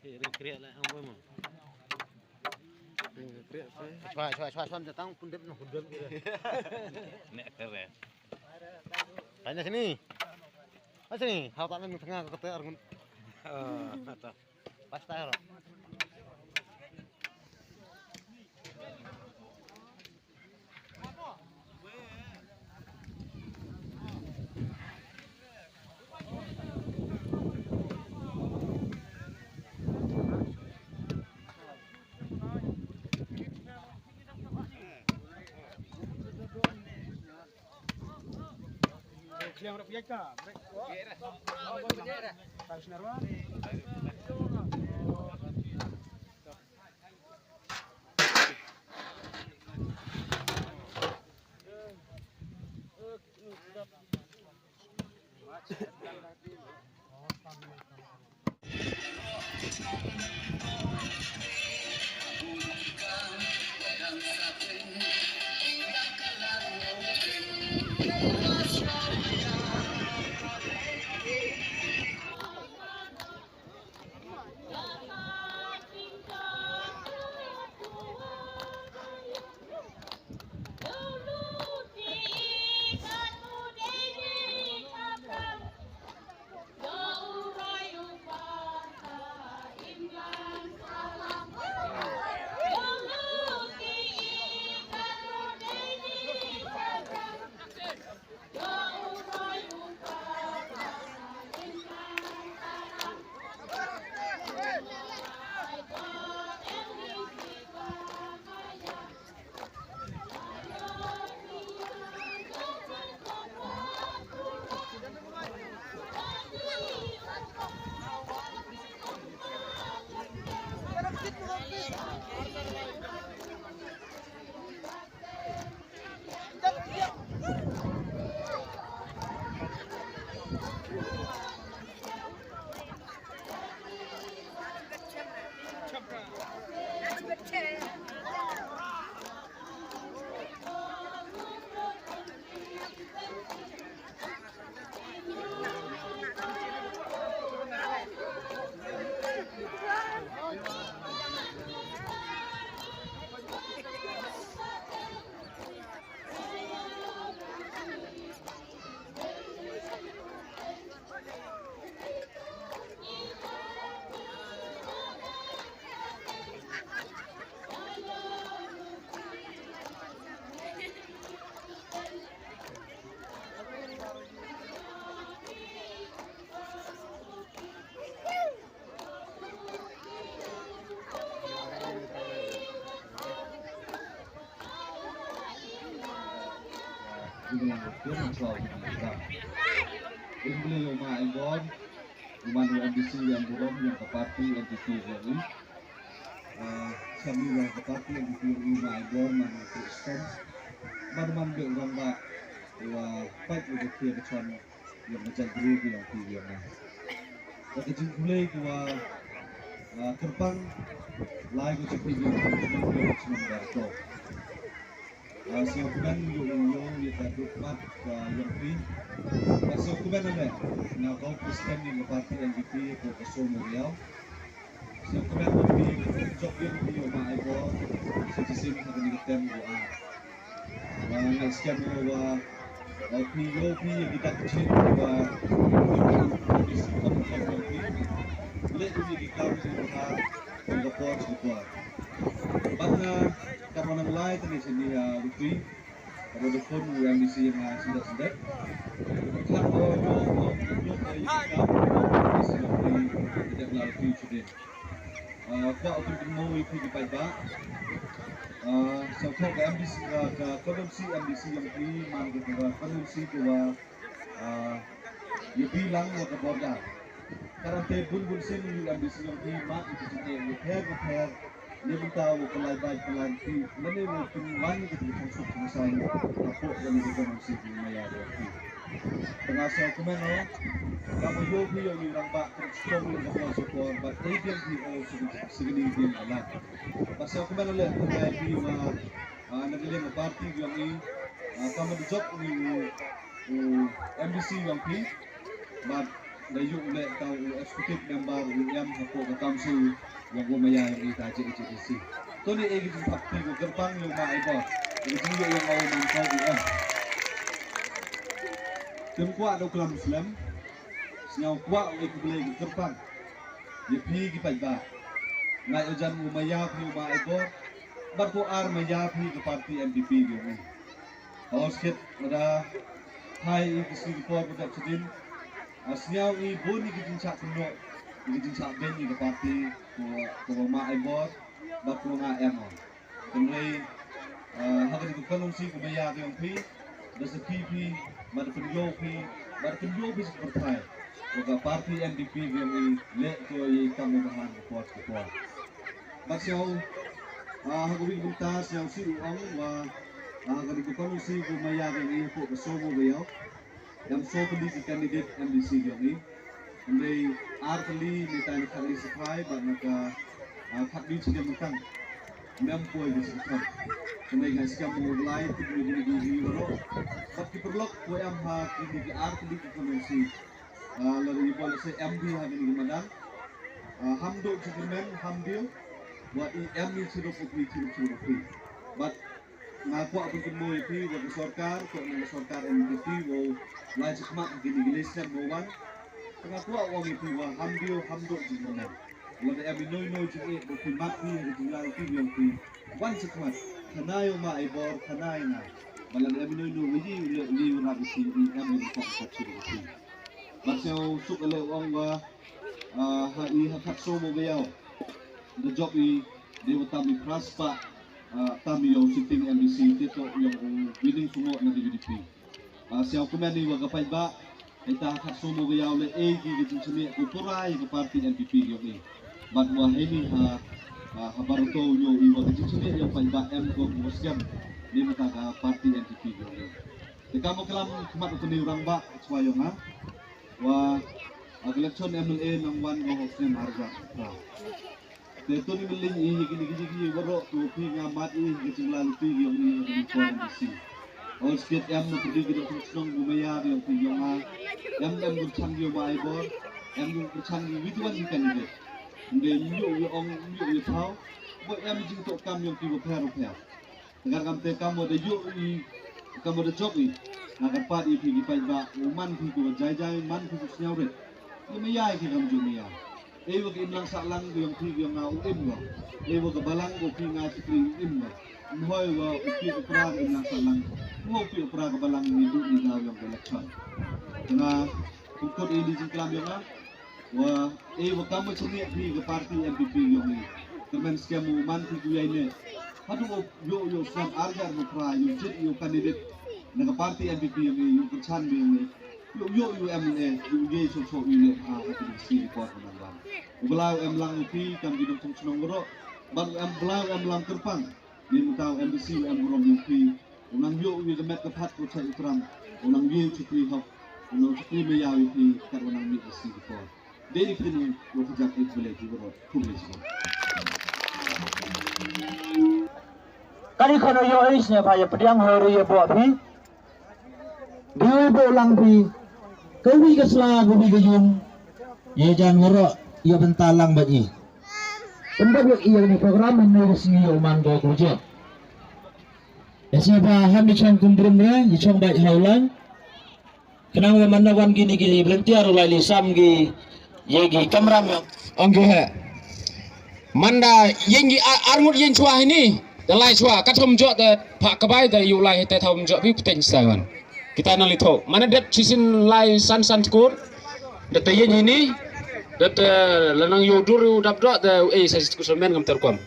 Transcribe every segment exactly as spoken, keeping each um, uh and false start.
Ring kriak lah ang boy mo. Ring kriak pe. Chwa chwa chwa chwa jatang pun dep no hudep gitu. Nek kere. Tanya sini. Ha sini. Hau tak nang tengah ke kete arngun. Oh, tak. Pas tak ro. Ïa u ma Enbor, u man u M D C ïa u burom ïa ka party N P P ïa u. Ah, sa mih ïa ka party N P P ïa u ma Enbor man u Kristen. Man man be u rangbah u, ah, pait u ka khia ka chon ïa ka jaitbynriew ka ïong phi ïong nga. Ïa ka jingkhublei ka wa, ah, kyrpang lai ka jingkhublei ka jingkhublei ka jingkhublei ka jingkhublei. Ah, sngewkmen ïa u ïong ïa ka dukmat ka ïong phi. Ah, sngewkmen ane nga ka president ïa ka party N P P ïa ka Kaso Moriaw. Sngewkmen ïa phi, jop ïa phi ïa u ma Enbor, sa shisien ha kane ka term ka ar. Ba nga skhem ïa wa, wa phi ïa phi ïa ki dak jin wa, phi si kam kam ïa phi. Leh ïa ki kam ïa phi ha, ïa ka por ïa ka por. Bad nga, ka wan nang lai tani sini ha Lutri. Kaba da phone u M D C ïa nga shisha shisha. Khlem o o o o o ïa ka M D C ïa nga shisha shisha. Ah, kwah u pynpaw ïa phi ki paidbah. Ah, sngewthuh ka M D C, ah, ka constituency M D C ïong phi man ka constituency ka wa, ah, ïa phi lang wa ka border. Ka dang te bun bun sien u M D C ïong phi mad ïa ki jingeh ïa pher ïa pher. Ne mynta u pynlait bait pynlait phi lane u pynwan ïa ki jingthok suk thok sai hapoh ïa ki jingthok suk thok sai ïa phi. Te nga sngewkmen o kaba ïoh phi ïa u rangbah ka strong ïa ka por sha por bad ei biang phi o sha kine ki biang ka lad. Bad sngewkmen o leh tynrai phi ma, ah, na ka liang ka party ïong i, ah, kaba da jop u, u M D C ïong phi. Bad Da ïoh leh ka u executive member u em hapoh ka council ïa u maya ïa ita J H A D C. To ni eh ki jingthap ki kyrpang ïa u ma Aibor. Ki jingïoh ïa u man ka u em. Kem kwah da u klam slem. Sñiaw kwah u eh ki blei ki kyrpang. Ïa phi ki paidbah. Ngai ojan u maya phi u ma Aibor. Bad ko ar maya phi ka party N P P ki u. Hos kit lada hai i ki sngi ki por ka dap chadien. A sñiaw i bun i ki jingchah kynnoh, i ki jingchah beiñ i ka party ko, ko ma Aibor bad ko nga em. Hynrei ha kani ka constituency ko maya ka yong phi da sakhi phi bad pynïoh phi bad pynïoh phi sa pyrthai ko ka party N P P ka yong i leh ko i kam u bahan ka por ka por. Bad sñiaw ha ka wi ka bynta sñiaw si u ong wa ha kani ka constituency ko maya ka yong i hapoh ka Sohmo ka ïaw. Em soo tylli ki candidate M D C ki yong i. Hynrei ar tylli mynta na ka khatwei Saphai bad na ka khatwei Chynniamangkang. Mem poi ki Saphai. Hynrei nga skhem u Blai tip ïa kine ki ri baroh. Bad ki paralok ko em ha kine ki ar tylli ki constituency. Lada i bol se M D ha kine ki madan. Ham duh jingkyrmen, ham dei wa i em i chirup u phi, chirup chirup u phi. Bad nga kwah pynkynmaw ïa phi wa ka sorkar, kwah na ka sorkar M P P wa u lai chakma kine ki lei snem wa wan. Nga kwah ong ïa phi wa ham dei ham duh jingkyrmen. Lada em ino ino jingeh ba phi mad phi ha ka jingïaid phi ïong phi, wan chakma. Khana ïa u ma Aibor, khana ïa nga. Ba lada em ino ino wa ïa u leh u ïa u rap ïa phi, i em ïa u kwah ka chirup u phi. Bad sñiaw suk ale ong wa ha i ha khat Sohmo ka ïaw. Da jop i dei wa tam i phra spah tam i ïa u sitting M D C te to ïa u Wining Sumot na ka U D P. Sñiaw kmen i wa ka paidbah ita ha khat Sohmo ka ïaw leh ei ki ka jingchaniah ko pura ïa ka party N P P ïa i. Bad wa heini ha ha baroh to ïa i wa ka jingchaniah ïa u paidbah em ko ko skhem ni mata ka party N P P ïa i. Te kam u klam khmat u kani u rangbah chwa ïa nga. Wa ka election M L A nang wan ko hok snem arja. Te to ni mling i hi kini kini kini baroh to phi nga mat i hi kini la luti ïong i hi kini ko M D C. Ol skit em na pudi kini kini snong bu maya ïong phi ïong ha. Em em bu chang ïong ma ai bor. Em bu chang ïong witu wan kan ni. Nde ïong ïong ong ïong ïong thau. Bo em jing to kam ïong phi bo pher pher. Tegar kam te kam wa da ïoh i kam wa da jop i. Na ka pat i phi ki paidbah u man phi ko jai jai man phi ko sñiaw rit. Ki maya i ki kam ju maya. Ei wa ki imlang sahlang ki yong phi ki yong nga u im wa. Ei wa ka balang ko phi nga chikri u im wa. Mhoi wa u phi u pra ka imlang sahlang. Mhoi u phi u pra ka balang ni du ni daw yong ka election. Nga kumkut i ni jingklam yong nga. Wa ei wa kam wa chini phi ka party N P P yong i. Kyrmen skhem u man phi ku yai ne. Hadu wa yo yo skhem arjar wa pra yo jit yo candidate na ka party N P P yong i yo kyrchan yong i. Yo yo yo M L A yo ye so so yo le ha ha ki si report ko nang wan. U bala em lang u phi kam ki dong tong chnong ro. Ban em bala em lang kyrpang. Ni mutau M D C em rom yong phi. U nang ïoh ïa ka met ka phat ko chai u tram. U nang ïoh chukri hok. U nang chukri maya ïa phi kat u nang mih ïa si ki por. Dei ni kini u ka jak ïa ki belai ki borot. Kum ni sima. Kali khon ïoh ïa sñiawbha ïa pdiang hor ïa bo phi. Dei bo lang phi. Ka wi ka sla ka wi ka yung. Ïa jan ngoro ïa bynta lang ba i. Pynban ïa ïa ni program ni ka sngi ïa u man ko ko jot. Ïa sñiawbha ham ni chong kum brum re, ni chong bai hau lang. Khnang wa man na wan kini kini volunteer u lai li sam ki ïa ki kamram ong ki he. Manda ïeng ki ar ngut ïeng chwa hini. Da lai chwa ka thom jot da pha ka bai da yu lai te thom jot pi pteng sa wan. Kita nang li tho. Mana dep chisin lai san san tkur. Da te ïeng hini. Da te lanang yu dur yu dap dot da ei sa tkur men ngam ter kwam.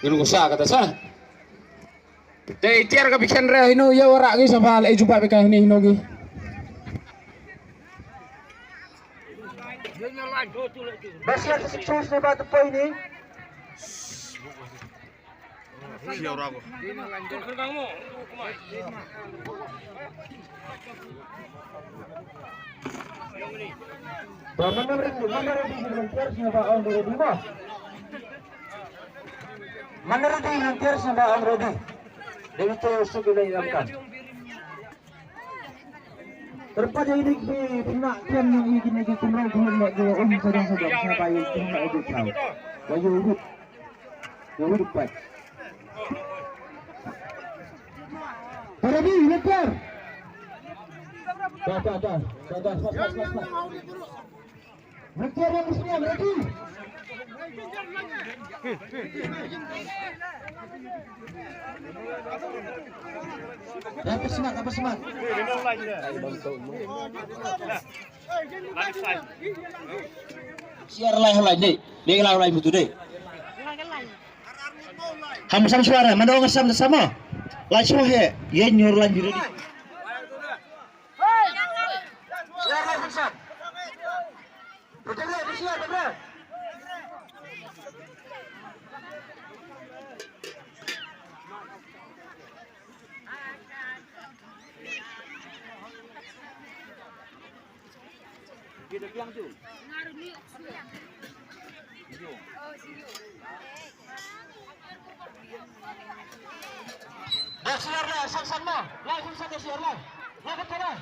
Ngun sa kata sa. Te itiar ka bikhen re hino ïa wara gi sa bal e jubab ka hini hino gi. Bas ïa ka sik sus ne ba te poi ni. Ba mana ri mana ri di volunteer sini ba on ri di ma. Mana ri di volunteer sini ba on ri di. Dewi tu sugi lagi ramkan. Terpad ïa kine ki pynah kian ïa kine ki kumrau kumrau ïa ki um sajong sajong sngewbha ïa ki pynah ïa ki thaw. Wa ïa u wit. Ïa u wit pat. Para bi, leper. Dah, dah, dah. Dah, dah, fast, fast, fast, fast. Victor yang senior, ready? Apa semangat, apa semangat? Siar lai halai ni. Ni lai halai mutu deh. Ham sam suara, mana orang sam sama? Lai suara he. Ye nyur lai diri. Dah siar lah, san san mah. Lah, san san dah siar lah. Lah, betul lah.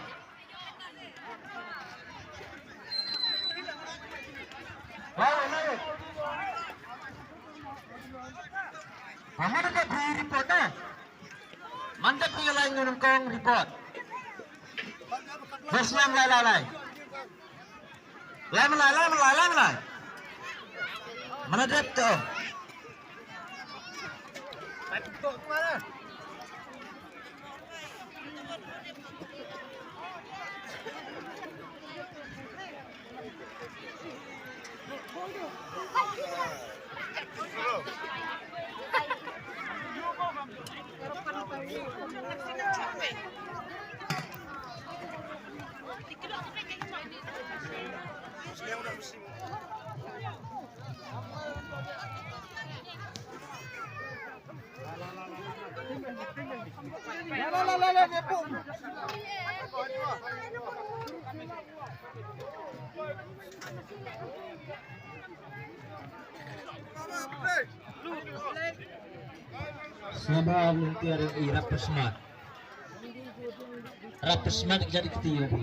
Lah, lah. Mama dah beri report dah. Mantap, phi lai nyngkong report. Bos nyam lai lai lai. Lai malai, lai malai, lai malai. Mana dep tu? Sngewbha mynta i Rapid Smart. Rapid Smart ka jadi kti ïa u.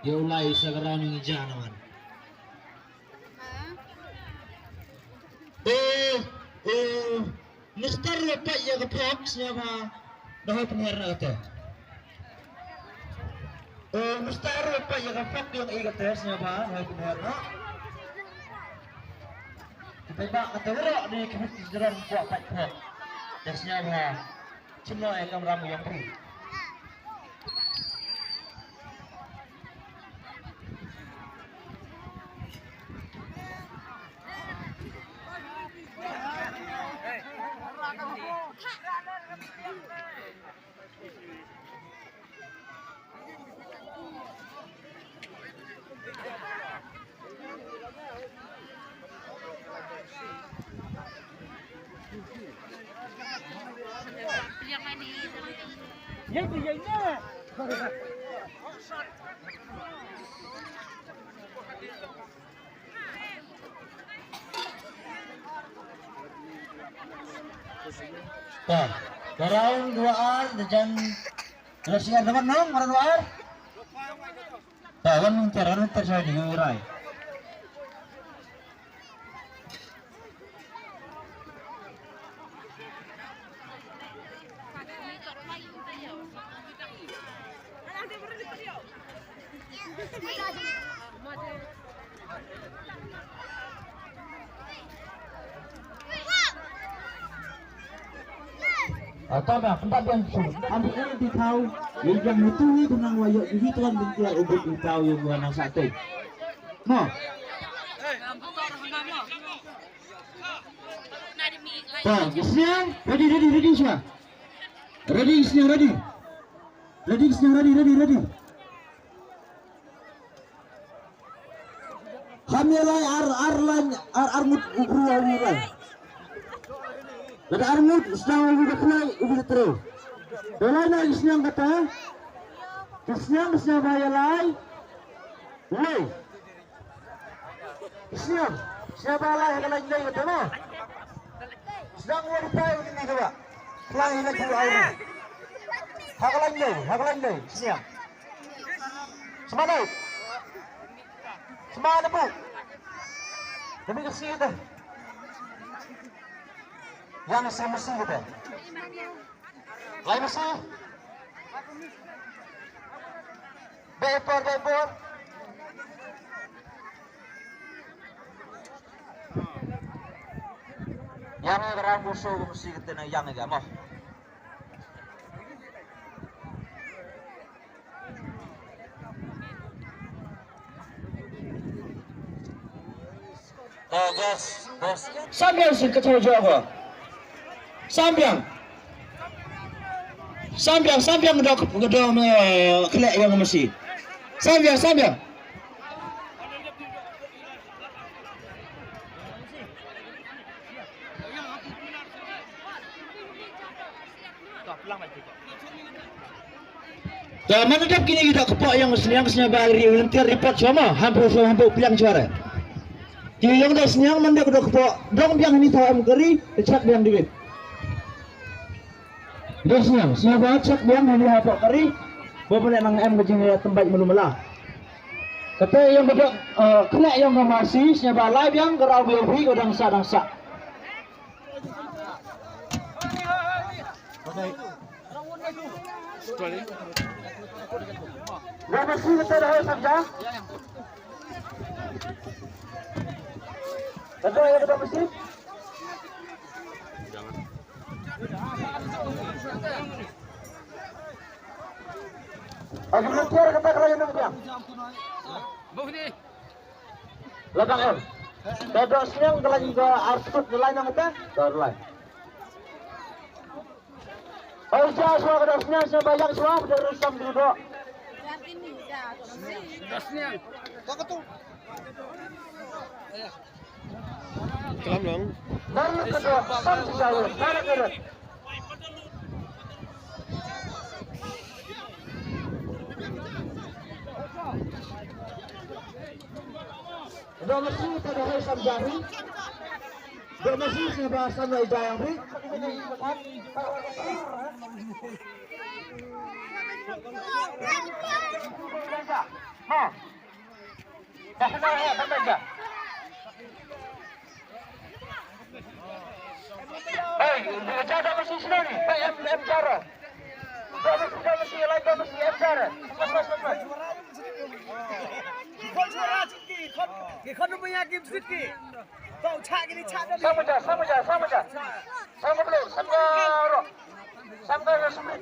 Ïa u lai sa ka rawn ïa ngi ja na wan. Eh, eh, Mister ruh peit ïa ka phok sngewbha. Dah hoi pynher na kata. Eh, Mister ruh peit ïa ka phok ïa ka kata sngewbha. Hoi pynher na. Kita ba kata ruh ni kemit jrong kwah peit phok. Dah sngewbha. Chim noh ïa ka kamram ïa phi. Ta, ka round dua ar, da jan, da siar da wan nong, round dua ar. Ta, wan nong ter, wan nong ter, sa di ngai rai. Ata ba kumba biang su. Am eh di thaw. Wi jang mutu wi kunang wa yok wi tuan bin tiar ubut di thaw yung wa nang sate. Mo. Ta, Sniang, ready, ready, ready, Sniang. Ready, Sniang, ready. Ready, Sniang, ready, ready, ready. Ham ïa lai ar, ar lai, ar, ar ngut u bru u lai. Lada ar ngut, Sniang u bru u lai, u bru u treu. Ïa lai na Sniang kata. Sniang, Sniang ba ïa lai. Lai. Sniang, Sniang ba lai ha ka lain dei kata mo. Sniang wa rupai u dini kaba. Lai ha ka lain dei. Ha ka lain lei, ha ka lain lei, sniang. Sma lei. Sma na buk. Demi ka si kata. Yang sa masi kata. Lai masi. Be por, be por. Yang ka ram busu masi kata na yang ka mo. Sambiang sih kacau jauh. Sambiang. Sambiang, sambiang dok dok kena yang mesti. Sambiang, sambiang. Te man dep kine ki dok kpoh ïong sniang sniang ba ri volunteer report shuwa mo, hampur shuwa hampur pliang shuwa re. Ki ïong dok sniang man dep dok kpoh dong biang hini thaw em kari, te check biang diwit. Dok sniang sniang ba check biang hini hapoh kari. Bo pynleh nang em ka jingïa tymbaid malu mala. Kata ïong ka dok, eh, khleh ïong ka masi sniang ba lai biang ka raw biang phi ko dang sa dang sa. Dok masi kata dah hai sabda. Kata ïong ka dok masi. Agi volunteer kata kala ïong ka biang. Labang em. Ka dok sniang ka lain ka ar sekut ka lain nang kata. Ka lain. Oi ja shuwa ka dok sniang sniang ba ïak shuwa ka dok rusam dulu dok. Dok sniang. Klam long. Nar ka dok sam sniang nar ka dok. Dok masi ta dok hai sam jari. Dok masi sniang ba sam lai jayang ri. Ha. Dah kena ya, sampai dah. Hei, dia jaga mesti sini ni. Hei, em, em, cara. Dia mesti, dia mesti, lain dia mesti, em, cara. Lepas, lepas, lepas. Sama je, sama je, sama je. Sama belum, sama roh. Sama roh, sama.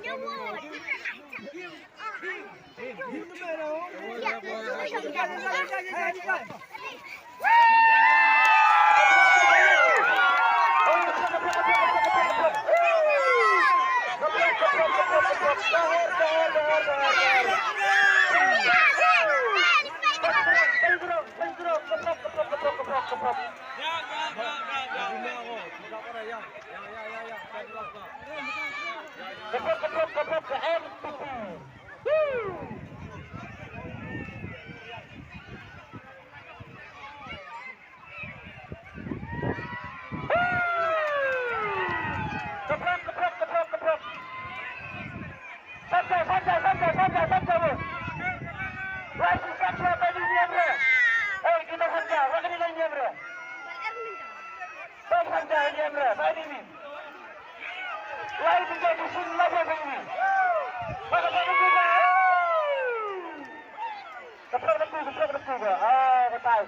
Keprok, keprok, keprok, keprok. Santai, santai, santai, santai, santai, bro. Wah, si santai, tadi diam, bro. Eh, kita santai, wah, kena lain diam, bro. Bang santai, diam, bro. Tadi ni. Lain tiga di sini, lain tiga di sini. Mana, mana, mana? Keprok, keprok, keprok, keprok. Ah, betul.